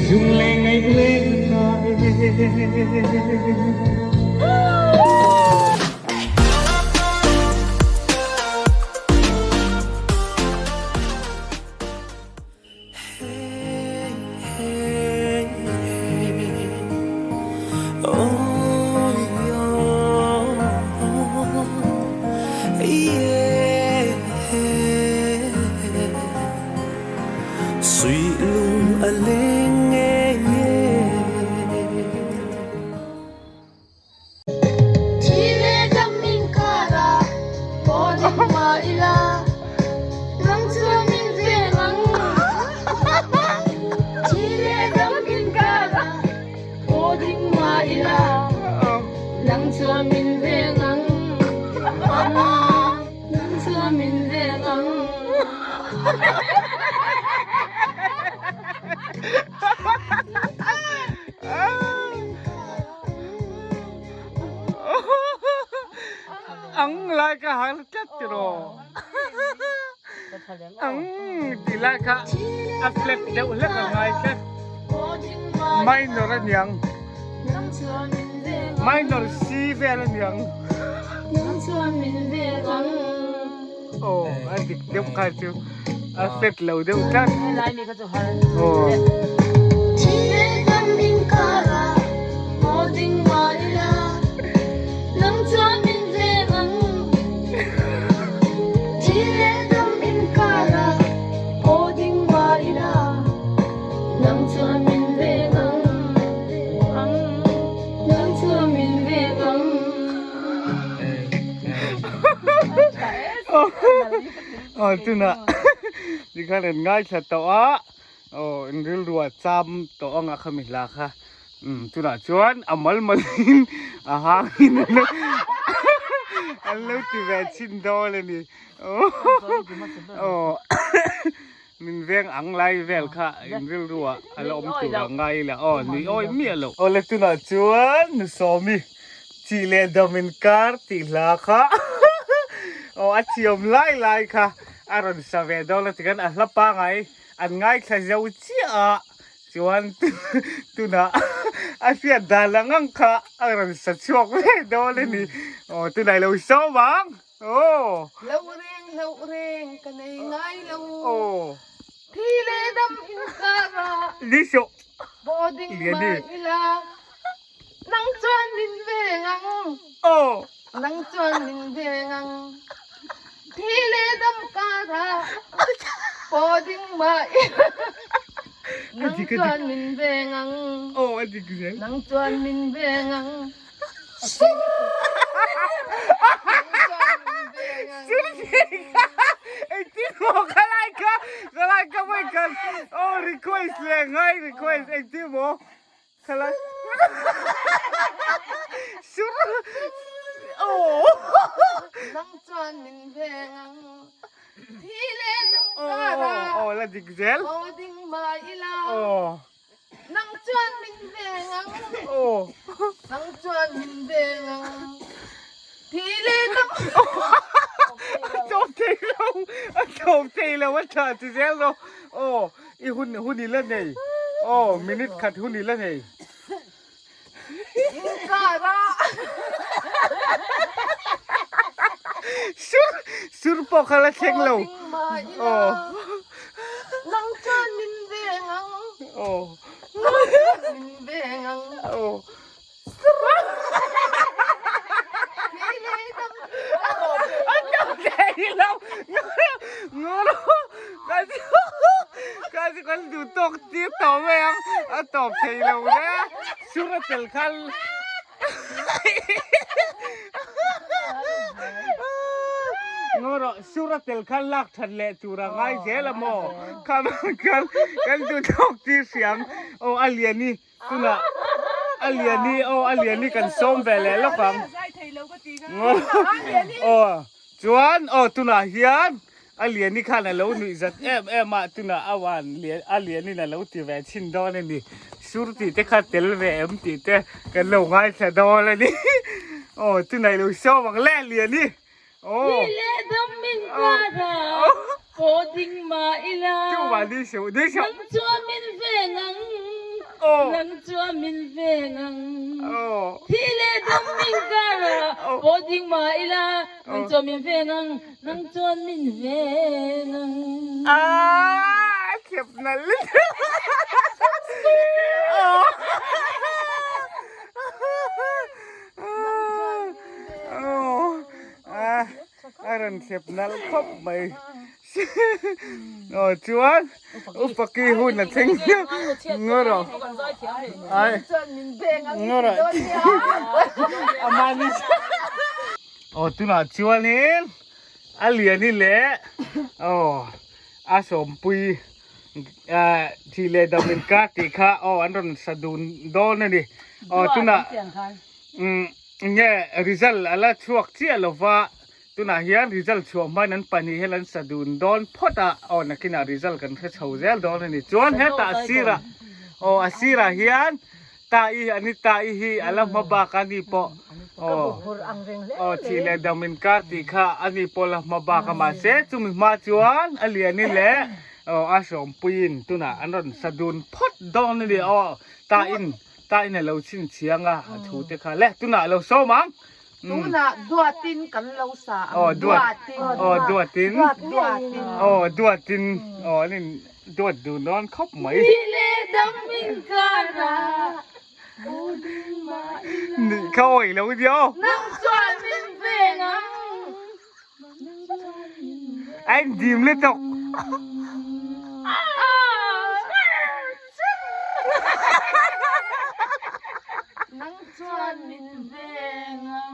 Lungleng ngaih reng na e. Ang lai ka hal tlat tiraw. Ang ti lai kha a flat deuh hlek a ngai tlat. Minor a niang. Minor C vel a niang. Aw a dik deuh kha chu a flat lo deuh tlat. Aw. Aw tunah tikhan an ngaithla tawh a aw in rilru ah cham tawh ang a khami hla kha umm tunah chuan a mal mal in a hang in an lo ti ve chhin dawn a ni aw min veng ang lai vel kha in rilru ah a la awm tur a ngai la aw nui awi miah loh. Awle tunah chuan nu Sawmi Chi leh dam in kar tih hla kha aw a thiam lai lai kha a rawn sa ve dawn a tikhan a hla pangai an ngaithla zo chiah a chuan tunah a hriat dan ang ang kha a rawn sa chhuak ve dawn a ni aw tunah i lo sawm ang aw. Hloh reng hloh reng ka nei ngai lo. Aw. Thi leh dam in kar a. Ni sawh. Baw ding mah ila. Nang chuan min veng ang. Aw. Nang chuan min veng ang. Thi leh dam kara paw ding mah ila. Nang chuan min veng ang. Aw a dik zel. Nang chuan min veng ang. Engtin maw ka lai kha ka lai ka mai khan aw request leh ngai request engtin maw Khalai sur oh Nang chuan min veng ang thi leh dam kara Oh la dik zel Aw ding mah ila Oh Nang chuan min veng ang Oh Nang chuan min veng ang thi leh dam A tawp thei lo a tawp thei lo a tha chi zel rawh oh I hun hun i la nei. Aw, minute khat hun i la nei. Sur, sur pawh kha la thleng lo. Aw. Nang chuan min veng ang. Aw. Nang chuan min veng ang. Aw. Kan duh tawk tir tawh mai ang a tawp thei lo hle a sur a tel khan ngaw rawh sur a tel khan lak that leh tur a ngai zel a maw kha kan kan duh tawk tir hriam aw a lian i Tunah a lian hi aw a lian hi kan sawm ve leh lawk ang. Aw chuan aw tunah hian a lian hi khan a lo nuih zat em em a tunah a wan lian a lian in a lo ti ve chhin dawn a ni. Sur tih te kha tel ve em tih te kan lo ngaithla dawn a ni. Aw tunah i lo sawm ang le a lian hi. Aw. Ni leh dam min kar a, pawh ding mah ila. Chu mah ni suh ni suh. Nang chuan min veng ang. Nang chuan min veng ang. Thi leh dam min kar a, pawh ding mah ila, nang chuan min veng ang, nang chuan min veng ang. Aaa thlep nalh lutuk. A rawn thlep nalh khawp mai. Aw chuan Upaki hun a thleng ngaw rawh. Ai ngaw rawh. Amani Aw tunah chuanin a liani leh aw a sawmpui thi leh dam inkar tih kha aw an rawn sa dun dawn a ni. Aw tunah nge result a la chhuak chiah lova Tunah hian result chhuah hmain an pahnih hian an sa dun dawn phawt a, aw nakinah result kan hre chho zel dawn a ni. Chuan hetah a sirah, aw a sirah hian Ta'i a ni, Ta'i hi a la hma bak a ni pawh, aw aw thih leh dam inkar tih kha a ni pawh la hma bak a, mahse chumi hma chuan a liani leh aw a hrawmpuiin tunah an rawn sa dun phawt dawn a ni, aw Ta'i'n Ta'i'n a lo chhinchhiang a, a thu te kha le tunah a lo sawm ang. Tunah duatin kan lo sa ang. Aw duat. Aw duatin. Duatin. Aw duatin. Aw an in duat dun dawn khawp mai. Ni leh dam min kar a, aw ding mah ila. Nih kha awih lo nia aw. Nang chuan min veng ang. Nang chuan min veng. A in dim lutuk. Nang chuan min veng ang.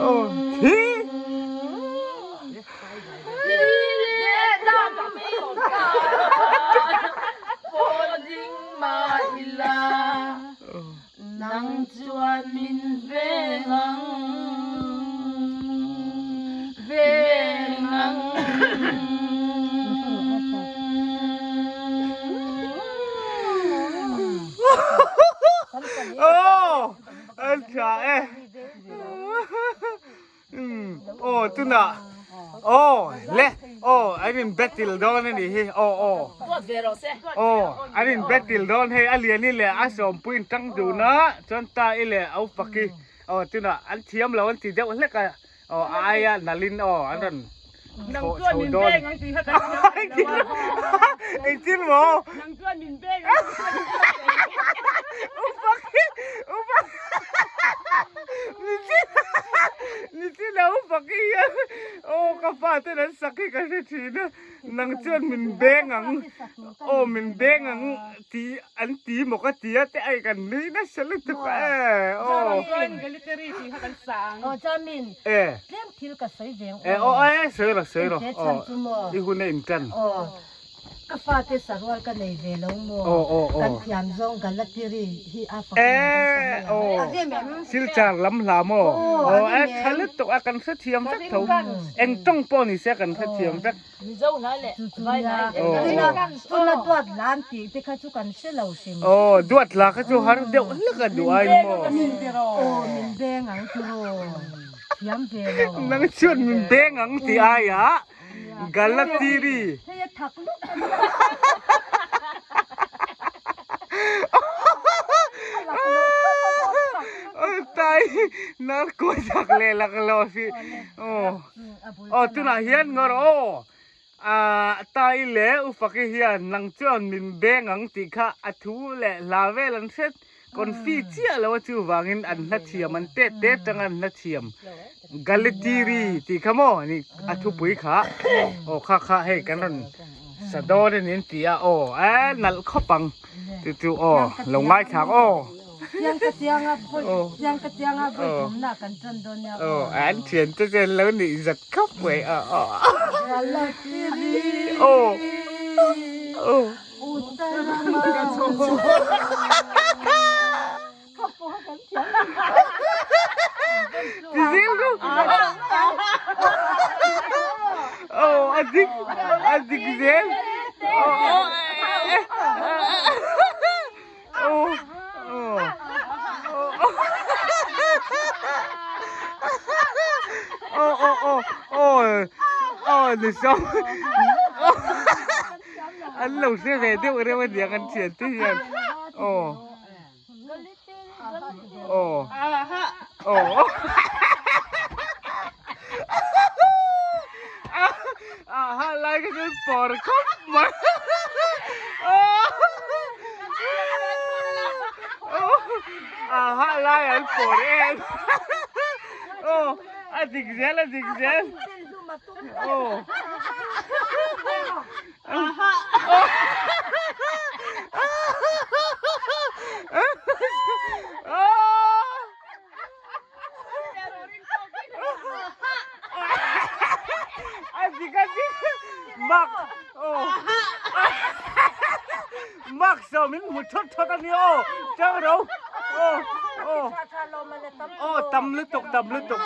Oh, thi. Thi leh dam min kar pawh ding mah ila. Nang chuan min veng ang, veng ang. Aw, an tha e. Aw tunah aw le aw an in battle dawn a nih hi aw aw aw an in battle dawn hei a liani leh a sawmpui in tang dun a chuan ta i leh a upaki aw tunah an thiam lo an ti deuh hlek a aw a aia nalhin aw an rawn thawh chho dawn engtin maw upaki upaki Nichina u fak hi hian aw ka fa ten an sak hi ka hre thin a nang chuan min beng ang aw min beng ang tih an ti maw ka ti a te ai kan nui nasa lutuk e aw e e aw e sawi rawh sawi rawh aw i hun a intan. Ka fate sarual ka nei ve lo maw? Kan thiam zawng Galatiri hi a fak in kan sa mai ang. A rem em? Silchar lam hla maw? Aw e tha lutuk a kan hrethiam vek tho. Eng tawng pawh ni se kan hrethiam vek. Mizo hla leh vai hla in Tuna tuna duat hla an tih te kha chu kan hre lo hrim. Aw duat hla kha chu har deuh hlek a duh ai maw? Aw min beng ang tiraw? Thiam ve lo. Nang chuan min beng ang tih aiah Galatiri. Hei a thak lup a nia. Tai nar kuai thak leh lak lo si. Aw. Aw tunah hian ngawr aw. Ah tai leh ufaki hian nang chuan min beng ang tih kha a thu leh hla vel an hret Confi chiah lo a chuvangin an hla thiam an tet te tang an hla thiam Galatiri tih kha maw ni a thupui kha aw kha kha hei kan rawn sa dawn a ni an ti a aw e nalh khawp ang chu chu aw lo ngaithla ang aw Chiang ka chiang a chiang ka chiang a vawi thumna kan tan dawn nia aw an thian te chuan lo nih zat khawp mai aw aw Galatiri aw aw Aw a dik a dik zel aw aw aw aw aw aw ni sawm. An lo hre ve deuh reuh a niang an thian te hian. Aw. Aw. Aw. Aha lai kha chuan pawr khawp mai. Aha lai an pawr em. Aw a dik zel a dik zel. Aw. A dik a dik mak aw mak saw min hmu thawt thawt a nia aw chang ro aw aw aw tam lutuk tam lutuk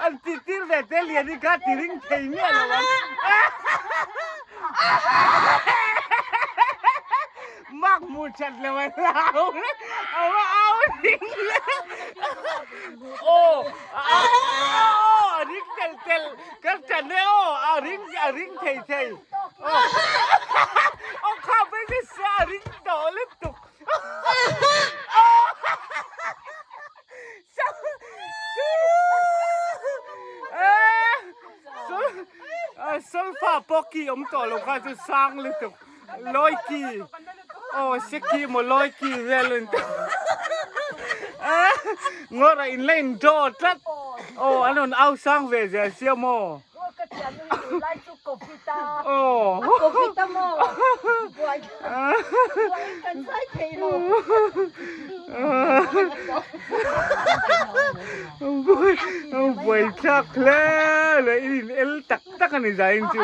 an ti tir ve te lian hi kha ti ring thei miah lo ang Mak hmu that lo a hlau a va au ring le aw aw a ring tel tel ka tan e aw a ring a ring thei thei aw aw kha phei chu se a ring tawh lutuk Solfa pawh ki awm tawh lo kha chu sang lutuk. Lawi ki aw seki maw lawi ki vel in ngawr a in la in draw tlat aw an rawn au sang ve zel sia maw aw buai thlak hle le in in el tak tak a ni zai in chu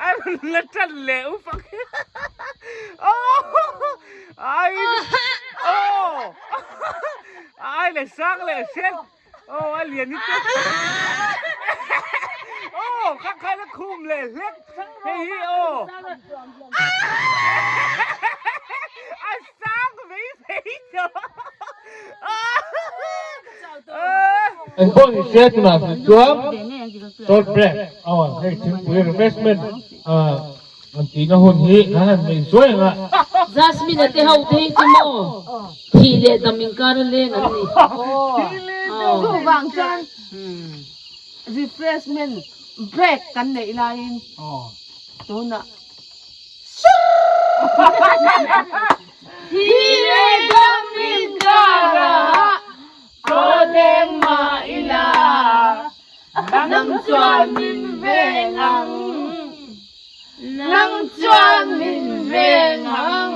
a rawn la tan leh u fak ai aw ai leh sang leh hret aw a lian hi te aw kha khan a khum leh hlek hei hi aw a sang vei vei tawh. Eng pawh ni se tunah hrih chuan short break aw hei thingpui refreshment an tihna hun hi kan han nei zuai ang a. Jasmine a te ho te hi chu maw thih leh dam inkar a leng an ni. Chuvang chuan refreshment break kan neih laiin tunah Thih leh dam inkarah Chaw deng mah ila, nang chuan min veng ang, nang chuan min veng ang.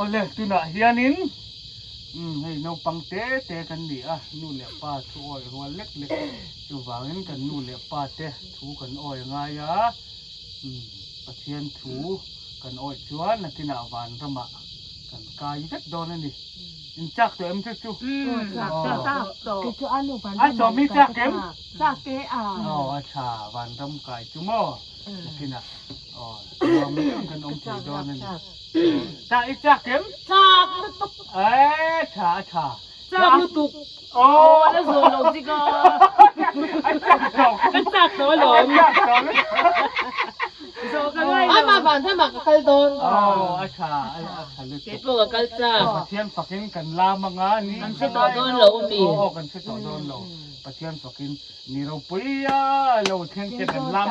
Awle tunah hianin hei naupang te te kan ni a, nu leh pa thu awi rual lek lek chuvangin kan nu leh pa te thu kan awi ngai a, Pathian thu Kan awih chuan nakinah vanramah kan kai vek dawn a ni. In chak tawh em chu chu? Chak tawh. Kei chu anu vanram A sawmi chak em? Chak e a. Aw a tha vanram kai chu maw? Nakinah aw nuam deuhin kan awm thei dawn a ni. Chak i chak em? Chak lutuk. E tha a tha. Chak lutuk. Aw a la zawh lo chik a. A chak tawh. Ka chak tawh alawm. A chak tawh lutuk. Zawh ka ngai lo. Ama van thlamah ka kal dawn. Aw a tha a tha lutuk. Kei pawh ka kal chak. Pathian fakin kan lam anga ni. Kan hre tawh dawn lo ami. Aw kan hre tawh dawn lo. Pathian fakin ni ropui a lo thleng te kan lam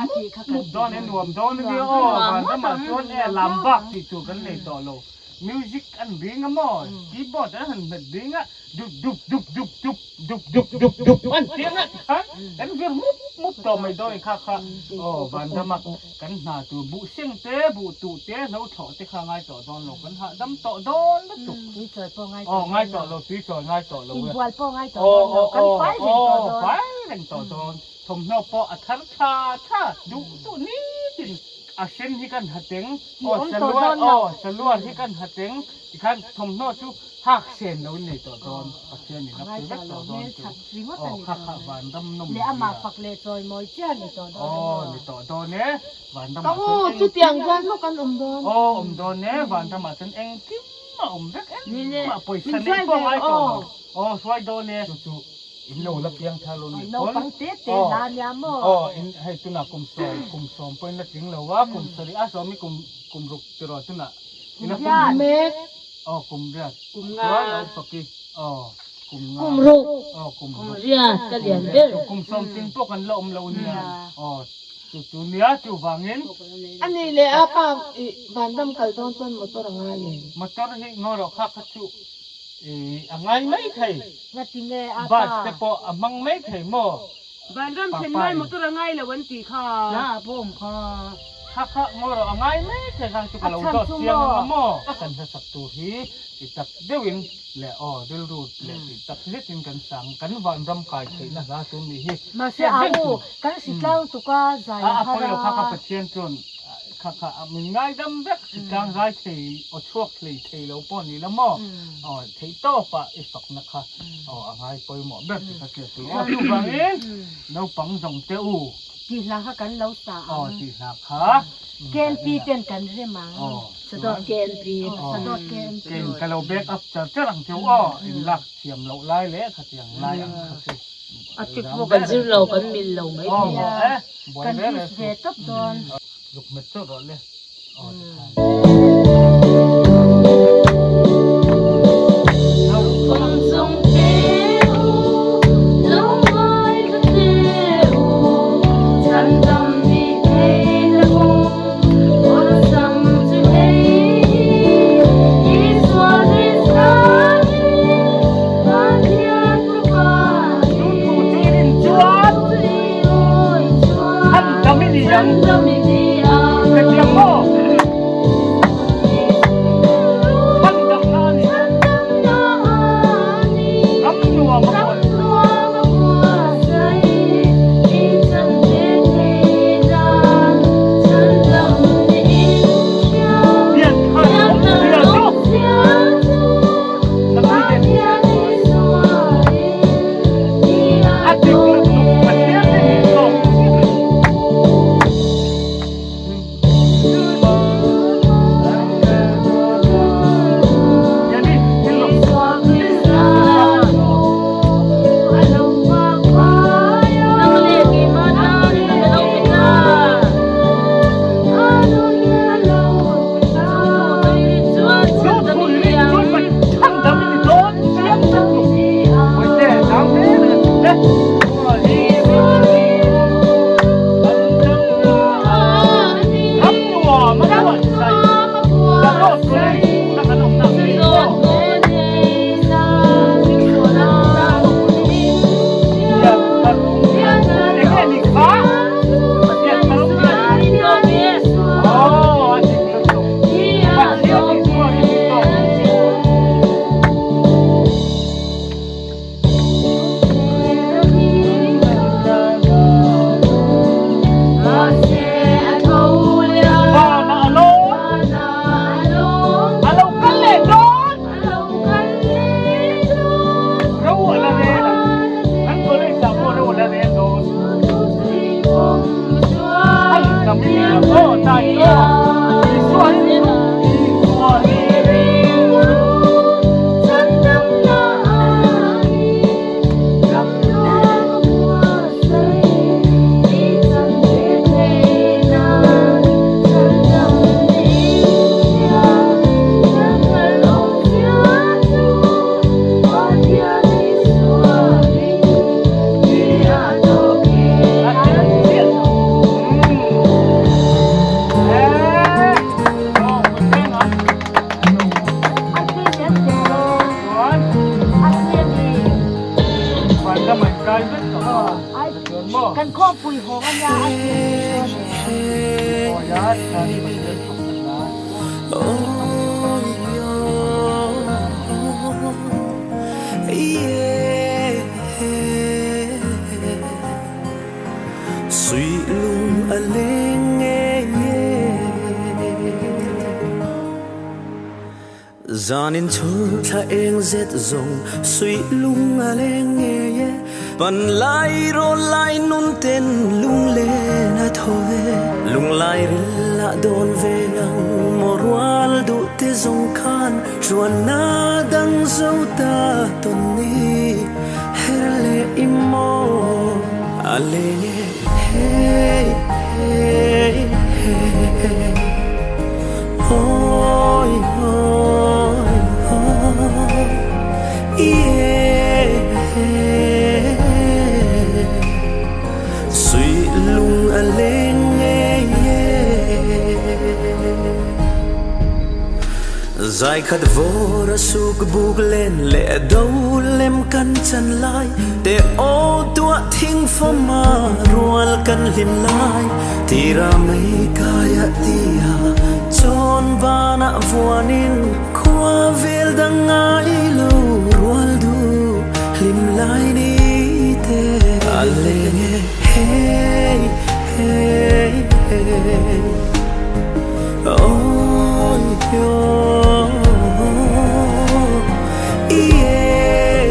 mup dawn e nuam dawn ania aw. Van ramah chuan e lam bak tih tur kan nei tawh lo. Music an ring a maw? Keyboard an han hmet ring a, dup dup dup dup dup dup dup dup dup an ti anga tikhan kan vir mup mup tawh mai dawn kha kha aw vanrama kan hna tur buh seng te buh tuh te hlo thlawh te kha ngai tawh dawn lo kan hahdam tawh dawn lutuk Tui chawi pawh ngai aw tawh ngai dawn tawh lo lo tui chawi ngai tawh lo e inbual pawh ngai tawh aw dawn lo aw kan aw fai reng tawh aw dawn fai reng tawh dawn thawmhnaw pawh a thar tha tha duh duh nitin A sen hi kan ha teng, Tih aw awm tawh saluar dawn lo. aw saluar hi kan ha teng tikhan thawmhnaw chu hak sen lo in nei tawh dawn Pathian in A a ngai pui vek tawh lo tawh dawn hmel chu that ringawt a aw ni kha tawh kha mai. vanram nawm Leh amah zia fak leh chawi mawi chiah a ni tawh dawn a aw maw? ni tawh dawn e vanram Ka ah u chuan chutiang engkim chuan maw kan awm dawn? aw awm dawn e vanram ah chuan engkim a awm vek engmah pawisa Min neih hruai pawh ve ngai rawh tawh aw. lo aw hruai dawn e chu chu In lo la piang thar lo nih pawn. Naupang te te la nia maw? Aw, in hei tunah kum sawm, kum sawm pawhin la tling lo a, kum sarih a sawm i kum kum ruk tiraw tunah. Kum riat. Mek. Aw, kum riat. Kum nga. Chuan lo faki. Aw, kum nga. Kum ruk. Aw, kum Kum ruk. riat ka lian ber. Kum sawm tling pawh kan la awm lo nia. Aw, chu chu nia chuvangin. A nih leh a pa i vanram kal dawn chuan motor a ngai em? Motor hi ngaw rawh kha kha chu i a ngai mai thei. Ngati nge a Bus pa? te pawh a hmang mai thei maw? Vanram Papa thlen lai in. motor a ngai lo an tih kha. Hla ah pawh awm kha. Kha kha ngaw rawh a ngai mai thei kha chu ka A lo chhan zawt chu chiang maw? anga maw? Kan hlasak tur hi ti tak deuhin leh aw rilru leh ti tak zetin kan sang kan vanram kai theihna hla tur nih hi. Mahse a u kan hritlang tuka zai A a a har pawi lo kha ka a. Pathian chuan Kha kha a min ngaidam vek si tlang zai thei aw chhuak hlei thei lo pawh ni la maw aw theih tawp ah i fakna kha aw a ngai pawimawh ber tih ka hriat tur aw chuvangin naupang zawng te u Tih hla kha kan lo sa ang. Aw tih hla kha KNP ten kan rem ang. Aw Sadawt KNP. Sadawt KNP. Kei ka lo back up char char ang cheu aw in lak thiam loh lai leh khatiang lai ang kha chu. A tik pawh kan zir lo kan mil lo mai thei. Aw buai Kan ve risk ve ve tawp dawn. Zuk met chawt rawh le. Aw tikhan. Naupang zawng te u, lo ngaithla te u, chhandam nih theihna kawng awlsam chu hei hi, Isua Krista hi Pathian Fapa Chu thu chu i rin chuan chhandam i ni ang. Hetiang maw? Inkhawmpui hawng a nia a tih ang chu Zanin chhun thla eng zet zawng suih lung a leng ngei e, Pan lai rawl lai nun ten lunglen a tho e, Lunglai ril ah dawn ve ngang maw rual duh te zawng khan Chuanna dang zo ta tawn ni her leh i maw a leng e hey hey hey Awi awi awi yeah Suih lung a leng e yeah. Zai khat vawr a suk buk len leh do lem kan chan lai Te aw tuah thing fawm a rual kan hlim lai Tira mei kai a tia chawn banah vuanin Khua vel dang ngai lo rual duh hlim lai ni te a leng e Hey hey hey Awi aw yeah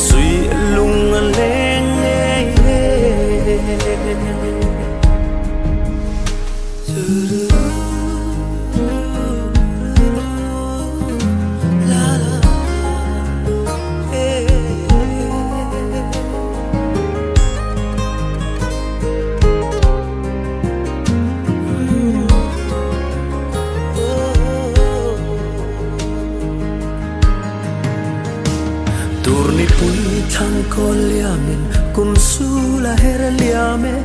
Suih lung a leng e Turnipui thlang kawl liamin kum sul a her liam e.